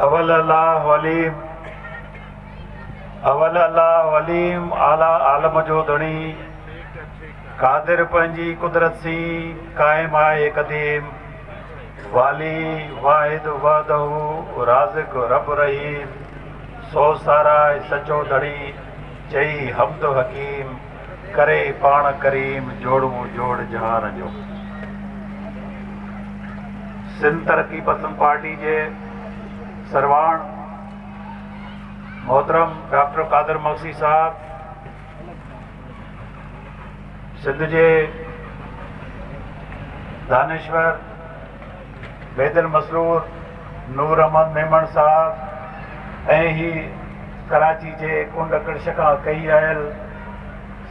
اول الله عليم اول الله عليم اعليٰ عالم جو ڌڻي قادر پنهنجي قدرت سين قائم آهي قديم والي واحد وحده رازق رب رحيم سو ساراهه سچو ڌڻي چئي حمد حڪيم ڪري پاڻ ڪريم جوڙون جوڙ جهان جو. سنڌ ترقي پسند پارٽي جي سرواڻ محترم ڊاڪٽر قادر مگسي صاحب، سنڌ جي دانشور بيدل مسرور نور احمد ميمڻ صاحب ۽ هي ڪراچي جي ڪنڊ ڪڙڇ کان ڪهي آيل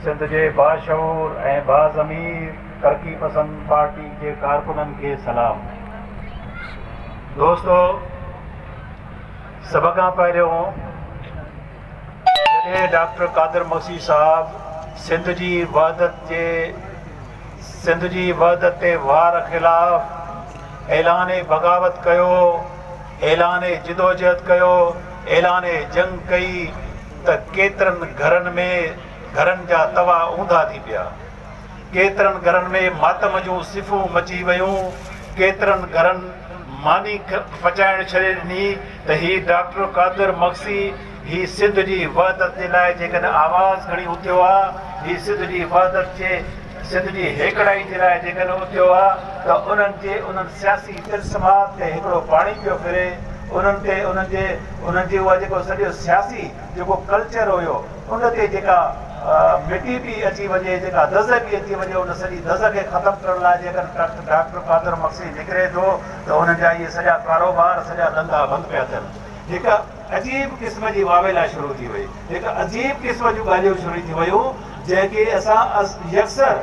سنڌ جي باشعور ۽ باضمير ترقي پسند پارٽي جي ڪارڪنن کي سلام. دوستو سڀ کان پهريون جڏهن ڊاڪٽر قادر مگسي صاحب سنڌ جي وحدت جي سنڌ جي وحدت تي وار خلاف اعلان بغاوت ڪيو، اعلان جدوجهد ڪيو، اعلان جنگ ڪئي ته ڪيترن گهرن ۾ گهرن جا توا اونڌا ٿي پيا. ڪيترن گهرن ۾ ماتم جون صفون مچي ويون، ڪيترن گهرن ماني پچائڻ ڇڏي ڏني ته هي ڊاڪٽر قادر مگسي هي سنڌ جي وحدت جي لاء جيڪڏهن آواز کڻي اٿيو آ، هي سنڌ جي وحدت جي سنڌ جي هيڪڙائي جي لاء جيڪڏهن اٿيو آ ته انهن جي انهن سياسي طلسمات تي هڪڙو پاڻي پيو ڦري، انهن تي انهن جي انهن جي اها جيڪو سڄو سياسي جيڪو ڪلچر هيو ان تي جيڪا مٽي پئي اچي وڃي، جيڪا دز پئي اچي وڃي ان سڄي دز کي ختم ڪرڻ لاء جيڪڏهن ڊاڪٽر قادر مگسي نڪري ٿو ته انهن جا اهي سڄا ڪاروبار سڄا ڌنڌا بند پيا ٿين. هڪ عجيب قسم جي واويلا شروع ٿي وئي، هڪ عجيب قسم جون ڳالهيون شروع ٿي ويون، جنهن کي اسان يڪسر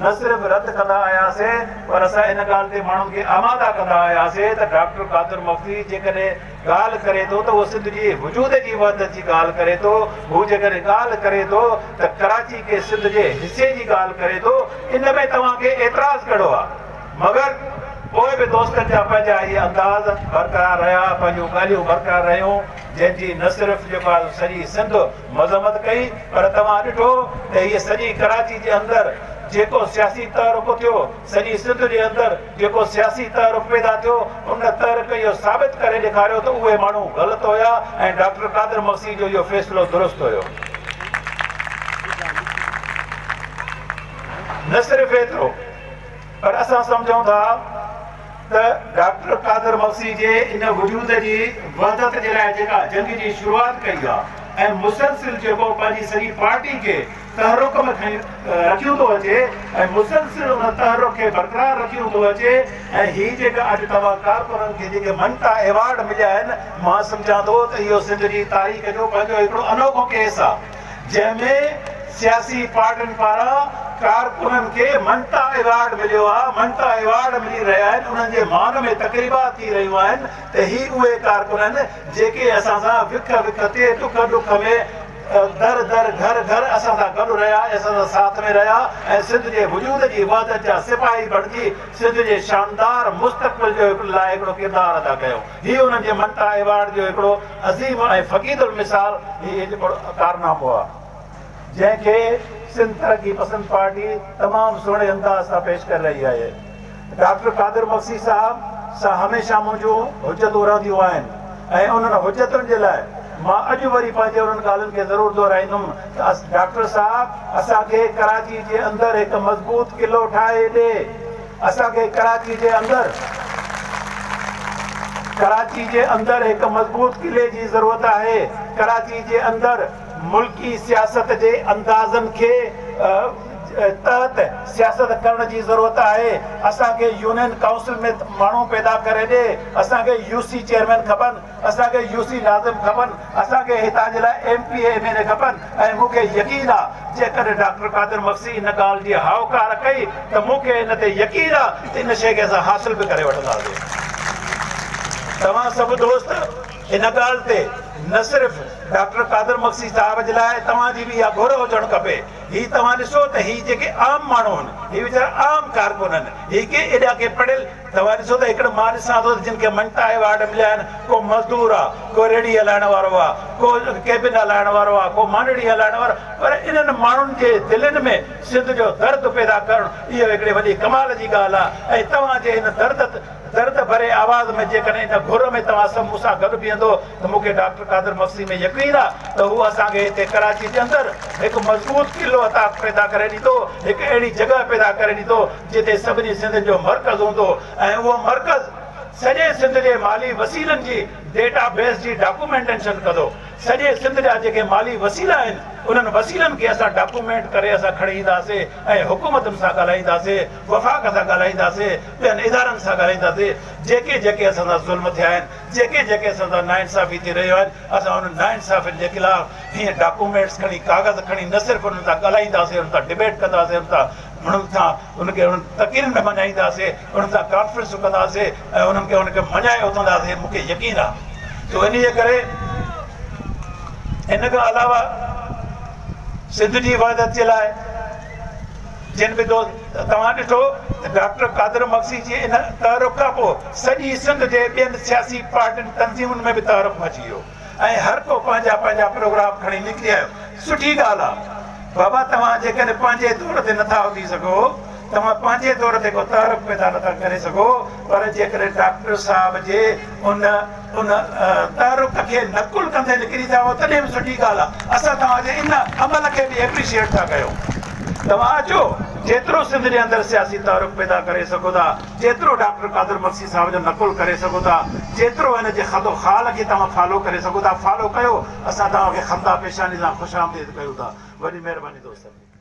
نه صرف رد ڪندا آياسين پر اسان ان ڳالهه تي ماڻهن کي آماده ڪندا آياسين ته ڊاڪٽر قادر مگسي جيڪڏهن ڳالهه ڪري ٿو ته اهو سنڌ جي وجود جي وحدت جي ڳالهه ڪري ٿو، هو جيڪڏهن ڳالهه ڪري ٿو ته ڪراچي کي سنڌ جي حصي جي ڳالهه ڪري ٿو، ان ۾ توهان کي اعتراض ڪهڙو آهي؟ مگر پوء به دوستن جا پنهنجا اهي انداز برقرار رهيا، پنهنجون ڳالهيون برقرار رهيون، جنهن جي نه صرف جيڪو آهي سو سڄي سنڌ مذمت ڪئي پر توهان ڏٺو ته هيء سڄي ڪراچي جي اندر جيڪو سياسي تحرڪ اٿيو، سڄي سنڌ جي اندر جيڪو سياسي تحرڪ پيدا ٿيو، ان تحرڪ اهو ثابت ڪري ڏيکاريو ته اهي ماڻهو غلط هيا ۽ ڊاڪٽر قادر مگسي جو اهو فيصلو درست هيو. نه صرف ايترو. پر اسان سمجهون ٿا ته ڊاڪٽر قادر مگسي جي ان وجود جي وحدت جي لاء جيڪا جنگ جي شروعات ڪئي آ ۽ مسلسل جيڪو پنهنجي سڄي پارٽي کي تحرڪ ۾ کڻي رکيون ٿو اچي ۽ مسلسل ان تحرڪ کي برقرار رکيون ٿو اچي ۽ هي جيڪا اڄ توهان ڪارڪنن کي جيڪي مڃتا ايوارڊ مليا آهن مان سمجهان ٿو ته اهو سنڌ جي تاريخ جو پنهنجو هڪڙو انوکو ڪيس آ. جنهن ۾ سياسي پارٽين پاران ڪارڪنن کي مڃتا ايوارڊ مليو آهي، مڃتا ايوارڊ ملي رهيا آهن، انهن جي مان ۾ تقريبات ٿي رهيون آهن ته هي اهي ڪارڪن آهن جيڪي اسان سان وک وک تي ڏک ڏک ۾ در در گهر گهر اسان سان گڏ رهيا ۽ اسان سان ساٿ ۾ رهيا ۽ سنڌ جي وجود جي وحدت جا سپاهي بڻجي سنڌ جي شاندار مستقبل جو لاء هڪڙو ڪردار ادا ڪيو. هي انهن جي مڃتا ايوارڊ جو هڪڙو عظيم ۽ فقيد المثال هي هڪڙو ڪارنامو آهي، جنهن کي سنڌ ترقي پسند پارٽي تمام سهڻي انداز سان پيش ڪري رهي آهي. ڊاڪٽر قادر مگسي صاحب سان هميشه منهنجون حجتون رهنديون آهن ۽ انهن حجتن جي لاء مان اڄ وري پنهنجي انهن ڳالهين کي ضرور دهرائيندم ته ڊاڪٽر صاحب اسان کي ڪراچي جي اندر هڪ مضبوط قلعو ٺاهي ڏي. اسان کي ڪراچي جي اندر ڪراچي جي اندر هڪ مضبوط قلعي جي ضرورت آهي، ڪراچي جي اندر ملڪي سياست جي اندازن کي تحت سياست ڪرڻ جي ضرورت آهي، اسان کي يونين ڪائونسل ۾ ماڻهو پيدا ڪري ڏي، اسان کي يو سي چيئرمين کپن. اسان کي يو سي ناظم کپن، اسان کي هتان جي لاء M P A M N A کپن ۽ مون کي يقين آ جيڪڏهن ڊاڪٽر قادر مگسي ان ڳالهه جي هائوڪار ڪئي ته مون کي ان تي يقين آ ته ان شيء کي اسان حاصل به ڪري وٺنداسين. توهان سڀ دوست ان ڳالهه تي نه صرف ڊاڪٽر قادر مگسي صاحب جي لاء توهان جي به اها گهر هجڻ کپي. هي توهان ڏسو ته هي جيڪي عام ماڻهو آهن، هي ويچارا عام ڪارڪن آهن، هي ڪي ايڏا ڪي پڙهيل، توهان ڏسو ته هڪڙو مان ڏسان ٿو ته جن کي مڃتا ايوارڊ مليا آهن، ڪو مزدور آ، ڪو ريڙهي هلائڻ وارو آ، ڪو ڪيبن هلائڻ وارو آ، ڪو مانڙي هلائڻ وارو، پر انهن ماڻهن جي دلين ۾ سنڌ جو درد پيدا ڪرڻ اهو هڪڙي وڏي ڪمال جي ڳالهه آ ۽ توهان جي ان درد درد ڀري آواز ۾ جيڪڏهن ان گهر ۾ توهان سڀ مون سان گڏ بيهندو ته مون کي ڊاڪٽر قادر مگسي ۾ يقين آ ته هو اسان کي هتي ڪراچي جي اندر هڪ مضبوط قلعو عطا پيدا ڪري ڏيندو، هڪ اهڙي جڳهه پيدا ڪري ڏيندو جتي سڀني سنڌين جو مرڪز هوندو ۽ اهو مرڪز سڄي سنڌ جي مالي وسيلن جي ڊيٽا بيس جي ڊاڪومينٽيشن ڪندو. سڄي سنڌ جا جيڪي مالي وسيلا آهن انهن وسيلن کي اسان ڊاڪومينٽ ڪري اسان کڻي اينداسين ۽ حڪومتن سان ڳالهائينداسين، وفاق سان ڳالهائينداسين، ٻين ادارن سان ڳالهائينداسين، جيڪي جيڪي اسان سان ظلم ٿيا آهن، جيڪي جيڪي اسان سان ناانصافي ٿي رهيون آهن، اسان انهن ناانصافين جي خلاف هيئن ڊاڪومينٽس کڻي ڪاغذ کڻي نه صرف انهن سان ڳالهائينداسين، انهن سان ڊبيٽ ڪنداسين، انهن سان انهن سان انهن کي انهن تقريرن ۾ مڃائينداسين، انهن سان ڪانفرنسون ڪنداسين ۽ انهن کي انهن کي مڃائي اٿنداسين، مون کي يقين آهي ته انهيء ڪري ان کان علاوه سنڌ جي وحدت جي لاء جن به دوست توهان ڏٺو ته ڊاڪٽر قادر مگسي جي ان تحرڪ کان پوء سڄي سنڌ جي ٻين سياسي پارٽين تنظيمن ۾ به تحرڪ مچي ويو ۽ هر ڪو پنهنجا پنهنجا پروگرام کڻي نڪري آيو. سٺي ڳالهه آ بابا توهان جيڪڏهن پنهنجي طور تي نٿا اٿي سگهو، توهان پنهنجي طور تي ڪو تحرڪ پيدا نٿا ڪري سگهو پر جيڪڏهن ڊاڪٽر صاحب جي ان ان تحرڪ کي نقل ڪندي نڪري ٿا وڃو تڏهن به سٺي ڳالهه آ. اسان توهان جي ان عمل کي به ايپريشيئيٽ ٿا ڪيون. توهان اچو جيترو سنڌ جي اندر سياسي تحرڪ پيدا ڪري سگهو ٿا، جيترو ڊاڪٽر قادر مگسي صاحب جو نقل ڪري سگهو ٿا، جيترو هن جي خط و خال کي توهان فالو ڪري سگهو ٿا، فالو ڪيو، اسان توهان کي خنده پيشاني سان خوش آمديد ڪيون ٿا. وڏي مهرباني دوستن جي.